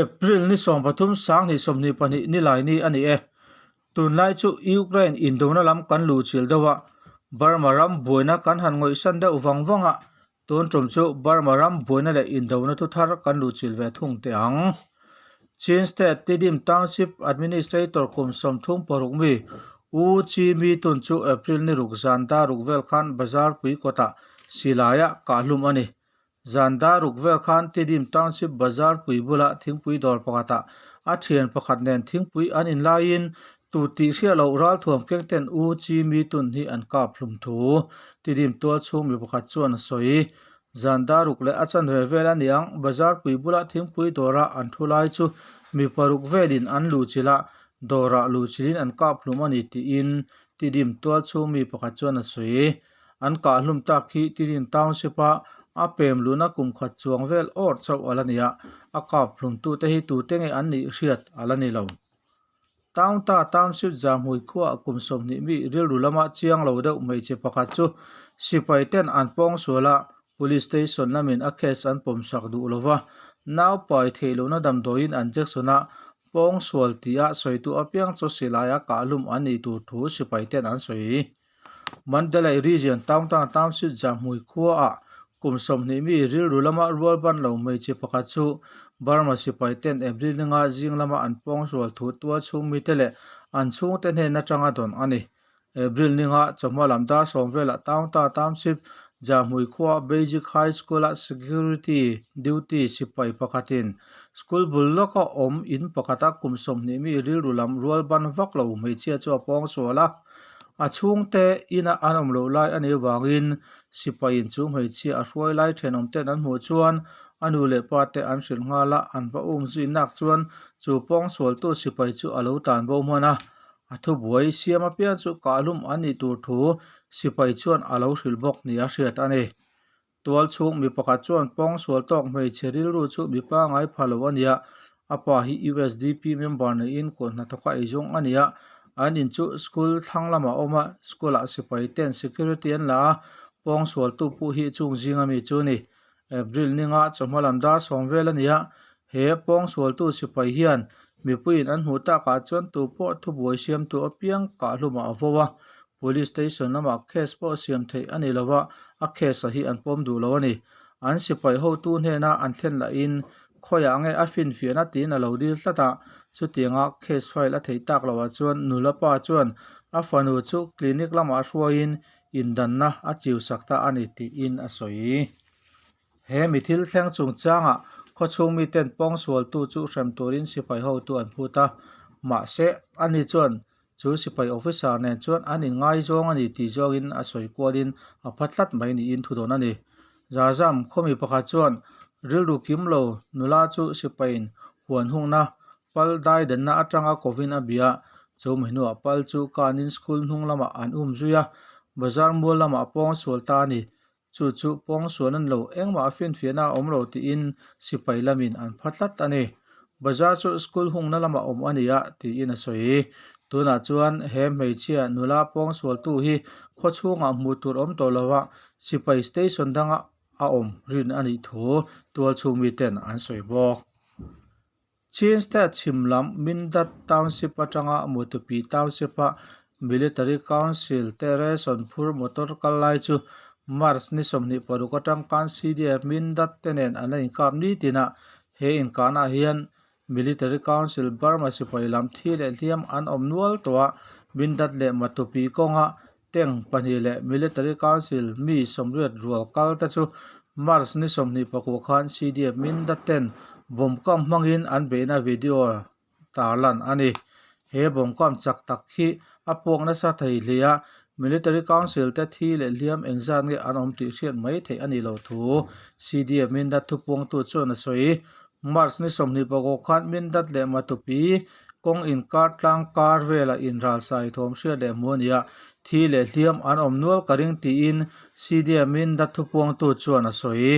April ni 13 2022 nilai ni a ni e. Tunlai chu Ukraine indona lam kan luhchilh deuh a, Burma ram buaina kan han ngawihsan deuh vang vang a, tun tum chu Burma ram buaina leh indona thu thar kan luhchilh ve thung teh ang. Chin State Tidim Township Administrator kum 36 mi U Chi Mi Tun chu April ni ruk zan dar ruk vel khan bazar pui kawtah silaia kahhlum a ni. Zan dar ruk vel khan Tidim Township bazar pui bulah thingpui dawr pakhatah a thian pakhat nen thingpui an in laiin tu tih hriat loh ralthuam keng ten U Chi Mi Tun hi an kap hlum thu Tidim tual chhung mi pakhat chuan a sawi. Zan dar ruk leh a chanve vel a ni ang, bazar pui bulah thingpui dawra an thu lai chu mi paruk velin an luhchilh a, dawrah luhchilhin an kap hlum a ni tiin Tidim tual chhung mi pakhat chuan a sawi. An kah hlum tak hi Tidim Township a a pem luhna kum khat chuang vel awr chauh a la ni a, a kap hlumtute hi tute nge an nih hriat a la ni lo. Townta Township Zahmui khuaah kum 20 mi rilru lama chiang lo deuh hmeichhe pakhat chu sipai ten an pawng sual a, Police Station lamin a case an pawmsak duh lova, nau pai theih lohna damdawiin an Jackson a pawng sual tih a sawitu apiang chu silaia kah hlum an nih tur thu sipai ten an sawi. Mandalay Region Towntown Township Zahmui khuaah kum 20 mi rilru lama rual ban lo hmeichhe pakhat chu Burma sipai ten April ninga zing lama an pawng sual thu tual chhung mite leh an chhungte hnen atanga dawn a ni. April ninga chawhma lam dar sawm velah Towntown Township Zahmui khuaa Basic High School-a security duty sipai pakhatin school bul lawka awm in pakhata kum 20 mi rilru lam rual ban vak lo hmeichhia chu a pawng sual a. A chhungte ina an awm loh lai a nih avangin sipaiin chu hmeichhia a hruai lai thenawm ten an hmuh chuan a nu leh pa te an hrilh nghal a, an va um zui nak chuan chu pawng sualtu sipai chu a lo tan bo hman a. A thubuai siam apiang chu kahhlum an nih tur thu sipai chuan a lo hrilh bawk nia hriat a ni. Tual chhung mi pakhat chuan pawng sual tawk hmeichhe rilru chu mi pangai pha lo a nia. A pa hi USDP member neiin kawt hnathawka ei zawng a ni a. An in chu school thlang lamah a awm a, school ah sipai ten security an la a, pawng sualtu pawh hi chung zinga mi chu a ni. April ninga chawhma lam dar sawm vel a ni a, he pawng sualtu sipai hian mipuiin an hmuh takah chuan tu pawh thubuai siamtu apiang kahhlumah a vo a, Police station lamah case pawh siam theih a ni lo a, a case a hi an pawm duh lo a ni. An sipai hotu hnena an thlen lahin khawiah nge a finfiahna tiin a lo dil tlat a, chutianga case file a theih tak loah chuan nula pa chuan a fanu chu clinic lamah hruaiin indanna a chiusak ta a ni tiin a sawi. He mi thil thleng chungchangah khawchhung miten pawngsualtu chu hrem turin sipai hotu an phut a, mahse ani chuan Chu sipai officer nen chuan an inngaizawng a ni tih zawngin a sawi kualin a pha tlat mai niin thu dawn a ni. Zazam khawmi pakhat chuan rilru kim lo nula chu sipaiin huan hungna pal daidanna atanga kovin a bia a, chu mi hnuah pal chu kanin school hnung lamah an um zui a, bazar mual lamah a pawng sual ta a ni. Chu chu pawng sual an lo engmah a finfiahna a awm lo tiin sipai lamin an pha tlat a ni. Bazar chu school hungna lamah awm a ni a tiin a sawi. Tunah chuan he hmeichhia nula pawng sualtu hi khaw chhungah hmuh tur awm tawh lo a, sipai station danga a awm rin a nih thu tual chhung miten an sawi bawk. Chin State chhim lam Mindat Township atanga Matupi Township-a Military Council te ration phur motor kal lai chu March ni 26 atang khan CDF Mindat te nen an la inkap nitin a, he inkahnaah hian Military Council Burma sipai lam thi leh hliam an awm nual tawh a, Mindat leh Matupi kawnga tank pahnih leh Military Council mi 80 rual kal te chu March ni 24 khan CDF Mindat ten bomb kam hmangin an beihna video tarlan a ni. He bomb kam chak tak hi a puak nasa thei hle a, Military Council te thi leh hliam engzat nge an awm tih hriat mai theih a ni lo thu CDF Mindat thupuangtu chuan a sawi. March ni 26 khan Mindat leh Matupi kawng inkar tlang kar velah inralsai thawm hriat leh hmuh a ni a, thi leh hliam an awm nual ka ring tiin CDF Mindat thupuangtu chuan a sawi.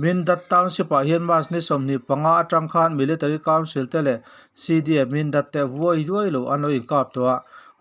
Mindat Township-ah hian March ni 25 atang khan Military Council te leh CDF Mindat te vuai duai lo an lo inkap tawh a,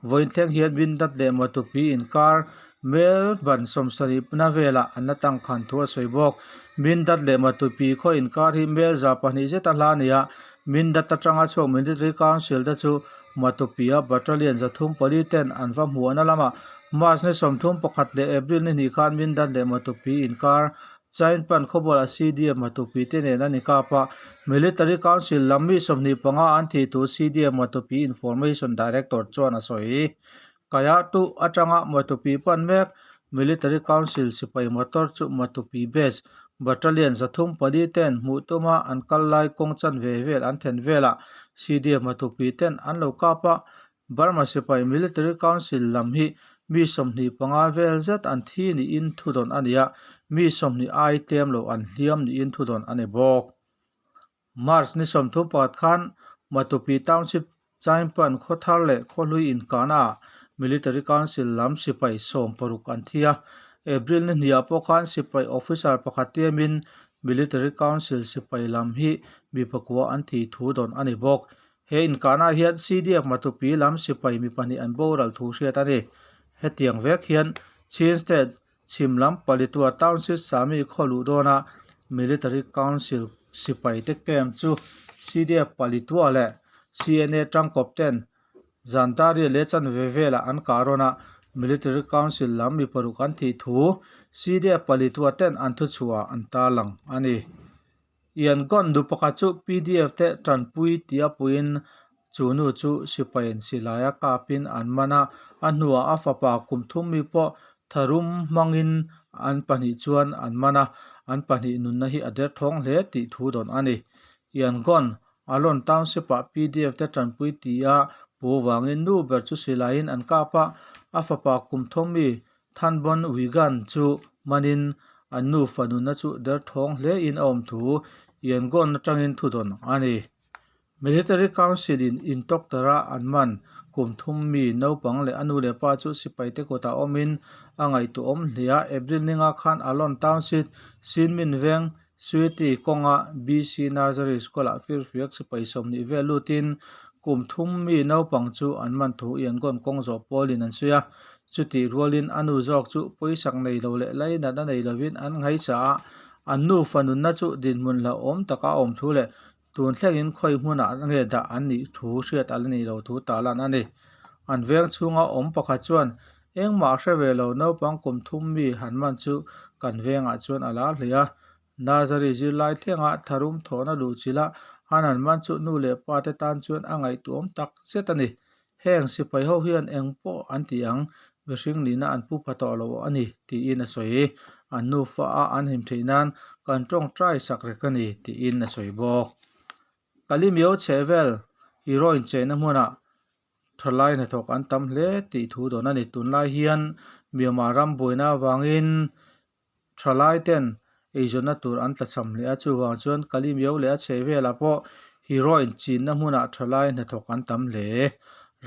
vawiin thleng hian Mindat leh Matupi inkar mel ban 70 na velah an la tangkhan thu a sawi bawk. Mindat leh Matupi khaw inkar hi mel 200 zeta hla a ni a, Mindat atanga chhuak Military Council te chu Matupia Battalion 304 ten an va hmuhna lamah March ni 31 leh April ni hnih khan Mindat leh Matupi inkar Chainpan khawbualah CDF Matupi te nen an inkap a, Military Council lam mi 25 an thih thu CDF Matupi Information Director chuan a sawi. Kayatu atanga Matupi pan mek Military Council sipai motor chu Matupi Base Battalion 34 ten hmuh tuma an kal lai kawng chanve vel an then velah CDF Matupi ten an lo kap a, Burma sipai Military Council lam hi mi 25 vel zet an thi niin thudawn a ni a, mi 20 ai tlem lo an hliam niin thudawn a ni bawk. March ni 31 khan Matupi Township Chainpan khawthar leh khawhlui inkahna ah Military Council lam sipai 60 an thi a, April ni hniah pawh khan sipai officer pakhat tiamin Military Council sipai lam hi mi pakua an thi thu dawn a ni bawk. He inkahna ah hian CDF Matupi lam sipai mi pahnih an boral thu hriat a ni. Hetiang vek hian Chin State Chhim lam Palitua Township Sami khaw luh dawna Military Council sipai te camp chu CDF Palitua leh CNA tangkawp ten Zantari leh chanve velah an kah rawn a, Military Council lam mi paruk an thih thu CDF Palitua ten an thuchhuah an tarlang a ni. Yangon nu pakhat chu PDF te tanpui tia puiin chu nu chu sipaiin silaia kapin an man a, a hnuah a fapa kum thum mi pawh tharum hmangin an pahnih chuan an man a, an pahnih nunna hi a derthawng hle tih thu dawn a ni. Yangon, Alon Township-ah PDF te tanpui tia pu vangin nu ber chu silaiin an kap a, a fapa kum thum mi Thanbon Wigan chu manin an nufa nunna chu derthawng hlein a awm thu Yangon atangin thudawn a ni. Military Council in intawktara an man kum thum mi naupang leh a nu leh pa chu sipaite kutah awmin a ngaihtuahawm hle a. April ninga khan Alon Township Sinmin Veng Suiti kawnga BC Nursery School-ah firfiak sipai 20 vel lutin kum thum mi naupang chu an man thu Yangon kawng zawh pawlin an sawi a. Chutih rualin a nu zawk chu pawisak nei lo leh lainatna nei lovin an ngaihsa a, an nufa nunna chu dinhmun hlauhawm taka a awm thu leh tun thlengin khawi hmunah nge dah an nih thu hriat a la nih lo thu tarlan a ni. An veng chhunga awm pakhat chuan engmah hre ve lo naupang kum thum mi han man chu kan vengah chuan a lar hle a. Nursery zirlai thlenga tharum thawhna luhchilh a an han man chu nu leh pa te tan chuan a ngaihtuahawm tak zet a ni. Heng sipai ho hian eng pawh an ti ang, mihring nihna an pu pha tawh lo a ni, tiin a sawi. An nufa a an him theih nan kan tawngtai sak rek a ni, tiin a sawi bawk. Kalimio chhehvel heroin cheina hmunah thalai hnathawk an tam hle tih thu dawn a ni. Tunlai hian Myanmar ram buaina avangin Thalai ten eizawnna tur an tlachham hle a, chuvang chuan Kalimio leh a chhehvelah pawh heroin chinna hmunah thalai hnathawk an tam hle.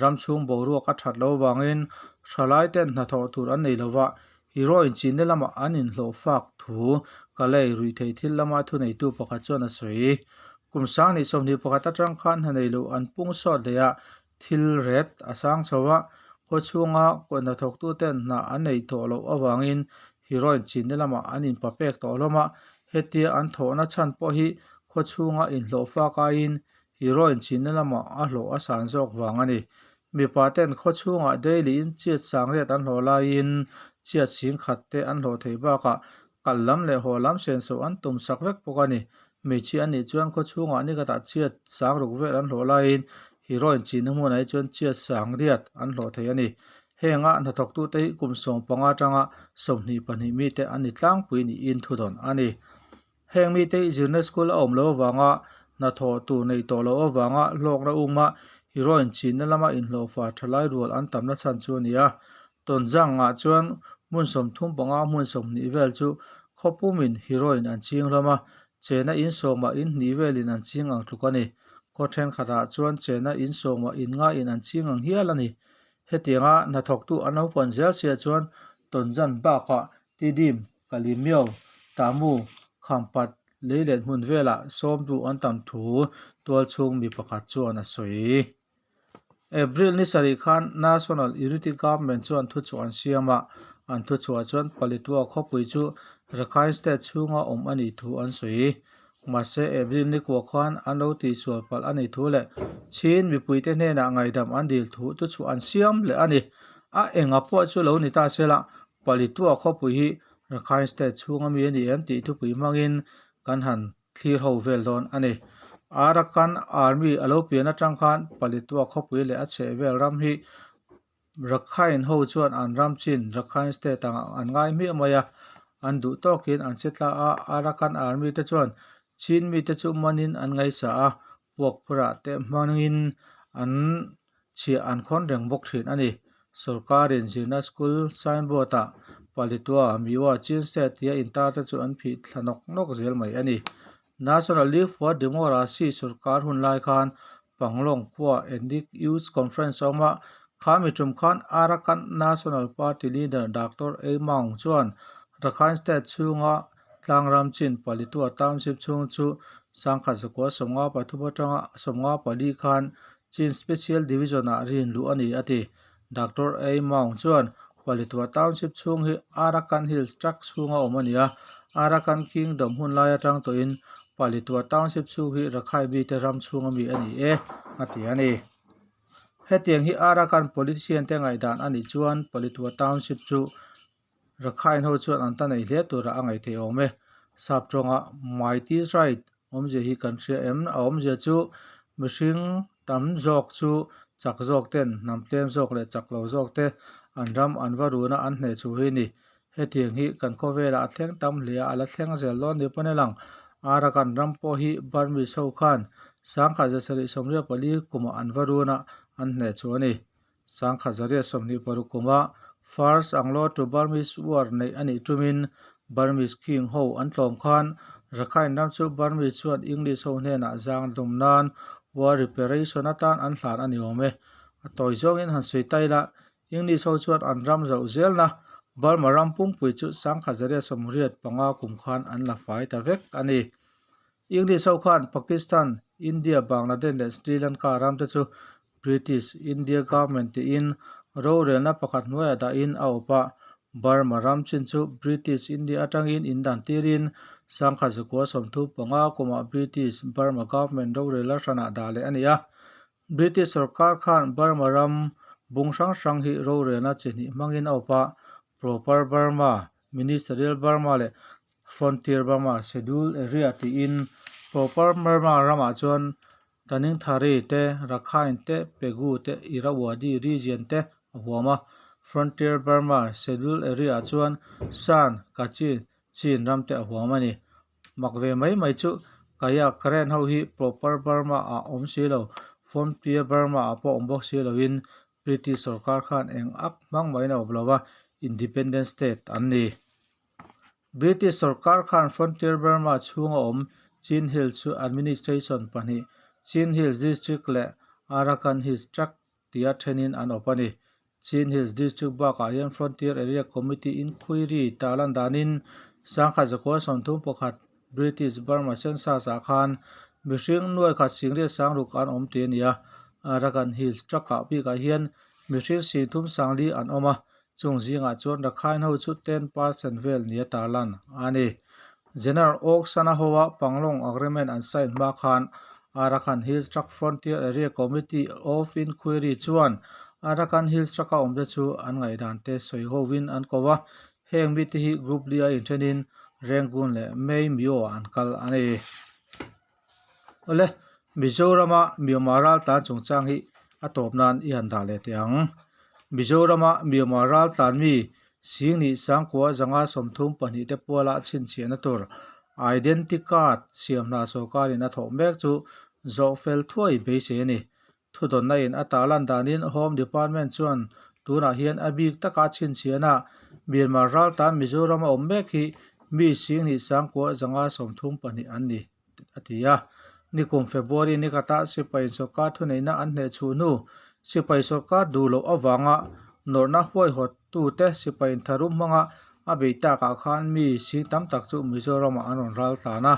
Ram chhung boruak a that loh avangin thalai ten hnathawh tur an nei lova, heroin chinna lamah an inhlawh fak thu Kalei ruihtheih thil lama thuneitu pakhat chuan a sawi. Kum 2021 atang khan hna nei loh an pung sawt hle a, Thil ret a sang chho a, khaw chhunga kawt hnathawktuten hna an nei tawh loh avangin heroin chinna lamah an inpa pek tawh hlawm a, hetia an thawhna chhan pawh hi khaw chhunga inhlawh fak aiin heroin chinna lamah a hlawh a san zawk vang a ni. Mipa ten khaw chhungah daily in chiat sang riat an hlawh laiin chiat sing khat te an hlawh theih bakah kal lam leh haw lam senso an tum sak vek bawk a ni. Hmeichhia an nih chuan khaw chhungah ni khatah chiat sang ruk vel an hlawh laiin heroin chinna hmunah hi chuan chiat sang riat an hlawh thei a ni. Henga hnathawktute hi kum 15 atanga 22 mite an ni tlangpui niin thudawn a ni. Heng mite hi zirna school a awm loh avanga hnathawh tur nei tawh loh avanga hlawkna uma heroin chinna lama inhlawhfa thalai rual an tamna chhan chu a ni a. Tawnzangah chuan hmun 35 hmun 20 vel chu khawpumin heroin an ching hlawm a, chena in sawmah in hnih velin an ching ang tluk a ni. Khaw thenkhatah chuan chena in sawmah in ngaiin an ching ang hial a ni. Hetianga hnathawktu an lo pawn zel sia chuan Tawnzan bakah Tidim, Kalimio, Tamu, Khampat, Leilet hmun velah sawmtu an tam thu tualchhung mi pakhat chuan a sawi. April ni sarih khan National Unity Government chuan thuchhuah an siam a, An thuchhuah chuan Paletwa khawpui chu Rakhine State chhunga awm a nih thu an sawi. Mahse, April ni kua khan an lo tihsual palh a nih thu leh Chin mipuite hnenah ngaihdam an dil thu thuchhuah an siam leh a ni. A enga pawh chu lo ni ta sela, Paletwa khawpui hi Rakhine State chhunga mi a ni em tih thupui hmangin kan han thlir ho vel dawn a ni. Arakan Army a lo pian atang khan Paletwa khawpui leh a chhehvel ram hi Rakhine ho chuan an ram chin Rakhine State ah an ngai hmiah mai a, an duh tawkin an che tla a, Arakan Army te chuan Chin mite chu manin an ngaihsa a, puak phurah te hmangin an chhiah an khawn reng bawk thin a ni. Sorkarin zirna school signboard ah Paletwa, Miwa, Chin State tia intar te chu an phih thla nawk nawk zel mai a ni. National League for Democracy sorkar hun lai khan Panglong khua Ethnic Youth Conference a awm a, kha mi tum khan Arakan National Party leader Doctor Ei Maung chuan Rakhine State chhunga tlangram chin Paletwa Township chhung chu sangkhat zakua 53 atanga 54 khan Chin Special Division-ah rin luh a ni a ti. Doctor Ei Maung chuan Paletwa Township chhung hi Arakan Hills Tract chhunga awm a ni a, Arakan Kingdom hun lai atang tawhin Paletwa Township chhung hi Rakhine mite ram chhunga mi a ni e, a ti a ni. Hetiang hi Arakan politician te ngaihdan a nih chuan Paletwa Township chu Rakhine ho chuan an ta nei hle turah a ngaih theih awm e. Sap tawnga Might is right awmzia hi kan hria em? A awmzia chu mihring tam zawk chu chak zawk ten hnam tlem zawk leh chak lo zawk te an ram an va runa an hneh chu hi ni. Hetiang hi kan khawvelah a thleng tam hle a, a la thleng zel dawn ni pawn a lang. Arakan ram pawh hi Burmese ho khan 1774 kumah an va runa an hneh chu a ni. 1926 kuma First Anglo to Burmese War neih a nih tumin Burmese King ho an tlawm khan Rakhine ram chu Burmese chuan English ho hnenah zang dawm nan War Reparation atan an hlan a ni awm e. A tawi zawngin han sawi ta ila, English ho chuan an ram zauh zelna Burma ram pungpui chu 1985 kum khan an la fai ta vek a ni. English ho khan Pakistan, India, Bangladesh leh Sri Lanka ram te chu British India Government tiin rorelna pakhat hnuaiah dahin a awp a, Burma ram chin chu British India atangin indan tirin 1935 kumah British Burma Government rorelna hranah dah leh a ni a. British sorkar khan Burma ram bung hrang hrang hi rorelna chi hnih hmangin a awp a, Proper Burma, Ministerial Burma leh Frontier Burma Schedule Area tiin Proper Burma ramah chuan Taningthari te, Rakhine te, Pegu te, Irrawaddy region te a huam a. Frontier Burma Schedule Area ah chuan Shan, Kachin, Chin ram te a huam a ni. Mak ve mai mai chu Kaya Karen ho hi Proper Burma ah awm si lo, Frontier Burma ah pawh awm bawk si loin British sorkar khan eng ak hmang maiin a awp lo va, Independent State an ni. British sorkar khan Frontier Burma chhunga awm Chin Hills chu administration pahnih, Chin Hills District leh Arakan Hills Tract tia thenin an awp a ni. Chin Hills District bakah hian Frontier Area Committee Inquiry tarlan danin 1931 British Burma Census ah khan mihring nuaikhat singriat sangruk an awm tih a ni a, Arakan Hills Tract-ah bikah hian mihring 34,000 an awm a, Chung zingah chuan Rakhine ho chu 10% vel nia tarlan a ni. General Aung San a hoa Panglong Agreement an sign hma khan Arakan Hills Tract Frontier Area Committee of Inquiry chuan Arakan Hills Tract-a awmte chu an ngaihdan te sawi hovin an ko a, heng mite hi Group li a inthenin Rangoon leh Maymyo ah an kal a ni. Awle, Mizorama Myanmar raltlan chungchang hi a tawp nan i han dah leh teh ang. Mizorama Myanmar raltlan mi Singnih Sangkua 532 te puala chhinchhiahna tur Identity Card siam hna sawrkarin a thawh mek chu zawh fel thuai beisei a ni. Thudawnna in a tarlan danin Home Department chuan tunah hian a bik taka chhinchhiahna Myanmar raltlan Mizoram a awm mek hi mi Singhnih Sangkua 532 an ni a ti a. Nikum February nikata sipai sorkar thuneihna an hneh chhuh hnu sipai sorkar duh loh avanga nawrhna huaihawttute sipai intharum hmanga a bei takah khan mi sing tam tak chu Mizoramah an rawn raltlan a.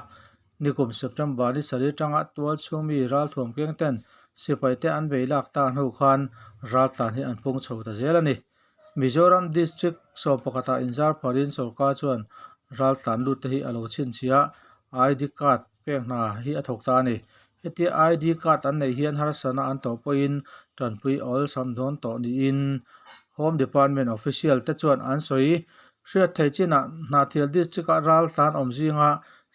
Nikum September ni sarih atanga tual chhung mi ralthuam keng ten sipaite an bei lak ta hnu khan raltlan hi an pung chho ta zel a ni. Mizoram District sawmpakhatah inzar pharin sorkar chuan raltlan lut te hi a lo chhinchhiah a, ID card pek hna hi a thawk ta a ni. Hetia ID card an neih hian harsatna an tawh pawhin tanpui a awlsam dawn tawh niin Home Department official te chuan an sawi. Hriat theih chinah Hnahthial District-a raltlan awm zinga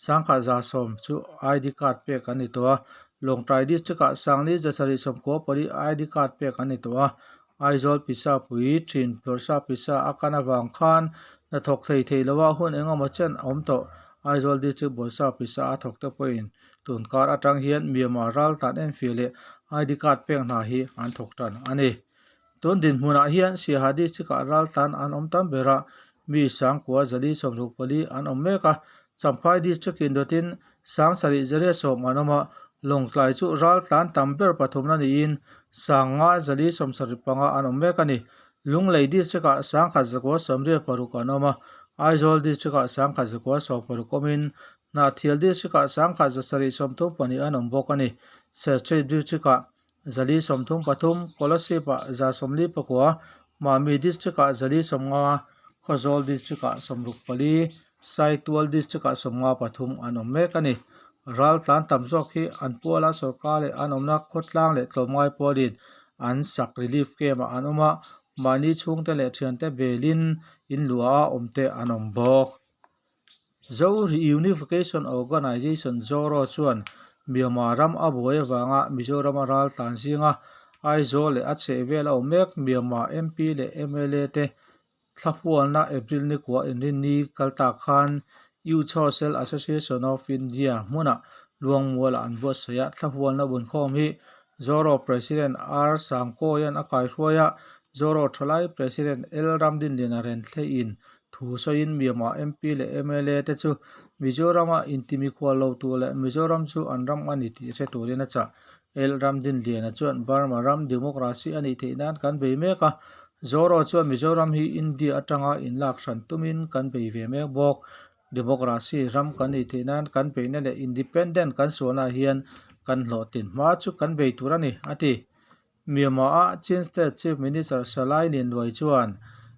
sangkhat 110 chu ID card pek an ni tawh a, Lawngtlai District-ah sangli 794 ID card pek an ni tawh a, Aizawl pisa pui thin Bawrhsa pisa a kan avang khan hnathawk thei thei loa hun engemaw chen a awm tawh. Aizawl District Bawrhsa pisa a thawk te pawhin tun kar atang hian Myanmar raltan enfiah leh ID card pek hna hi an thawk tan a ni. Tun dinhmunah hian Siaha District-ah raltan an awm tam ber a, mi sangkua 464 an awm mek a, Champhai District indawtin 7,110 an awm a, Lawngtlai chu raltlan tam ber pathumna niin 5,475 an awm mek a ni. Lunglei District-ah 1,986 an awm a, Aizawl District-ah 1,916 awmin Hnahthial District-ah 1,732 an awm bawk a ni. Serchhip District-ah 433, Kolasib-ah 49, Mami District-ah 450, Khawzawl District-ah 64, Saitual District-ah 53 an awm mek a ni. Raltlan tam zawk hi an puala sorkar leh an awmna khawtlang leh tlawmngai pawlin an sak relief camp-ah an awm a, mahni chhungte leh thiante belin in luah a awmte an awm bawk. Zo Reunification Organisation, ZORO, chuan Myanmar ram a buai avanga Mizorama raltlan zinga Aizawl leh a chhehvel a awm mek Myanmar MP leh mla te thlahualna April nikua inrinni kal tak khan Youth Social Association of India hmunah Luangmualah an buatsaih a, thlahualna bunkhawm hi Zoro President R Sangkawia'n a kaihruai a, Zoro Thalai President L Ramdinliana Renthleiin Thu sawiin Myanmar MP leh mla te chu Mizorama intimikhual lo tur leh Mizoram chu an ram a ni tih hre turin a chah. L Ramdinliana chuan Burma ram democracy a nih theih nan kan bei mek a, Zoro chuan Mizoram hi India atanga inlak hran tumin kan bei ve mek bawk. Democracy ram kan nih theih nan kan beihna leh independent kan sualnaah hian kan hlawhtlin hma chu kan bei tur a ni, a ti. Myanmar-a Chin State Chief Minister Salai Linluai chuan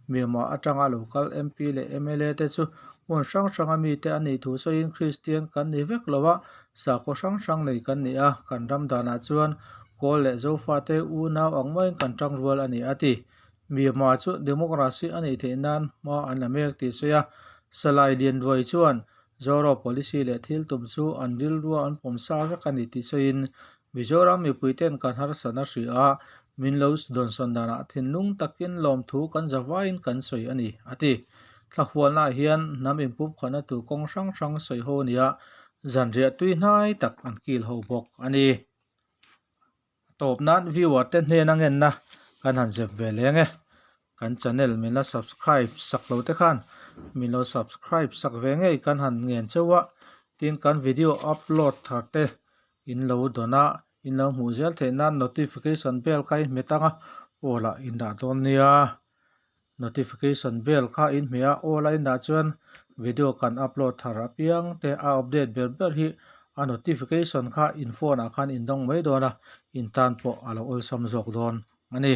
Myanmar atanga local MP leh mla te chu hmun hrang hranga mite an nih thu sawiin Kristian kan ni vek lo a, sakhaw hrang hrang nei kan ni a, kan ram danah chuan Kawl leh Zofate unau ang maiin kan tang rual a ni a ti. Myanmar chu democracy a nih theih nan hma an la mek tih sawi a, Salai Lianluai chuan Zoro policy leh thil tum chu an rilrua an pawm sa vek a ni tih sawiin Mizoram mipuiten kan harsatna hria a, min lo dawnsawn danah thinlung takin lawmthu kan zavaiin kan sawi a ni, a ti. Thlahualnaah hian hnam inpup khatna tur kawng hrang hrang sawi ho a ni a, zanriah tui hnai tak an kil ho bawk a ni. A tawp nan viewer te hnena ngenna kan han zep ve leng e. Kan channel min la subscribe sak lo te khan min lo subscribe sak ve ngei kan han ngen cheu a, tin kan video upload thar te in lo dawn a, in lo hmuh zel theih nan notification bell kha in hmet ang a, aw lah in dah dawn nia. Notification bell kha in hmeh a, aw lah in dah chuan video kan upload thar apiang te a update ber ber hi a notification kha in phone ah khan in dawng mai dawn a, in tan pawh a lo awlsam zawk dawn a ni.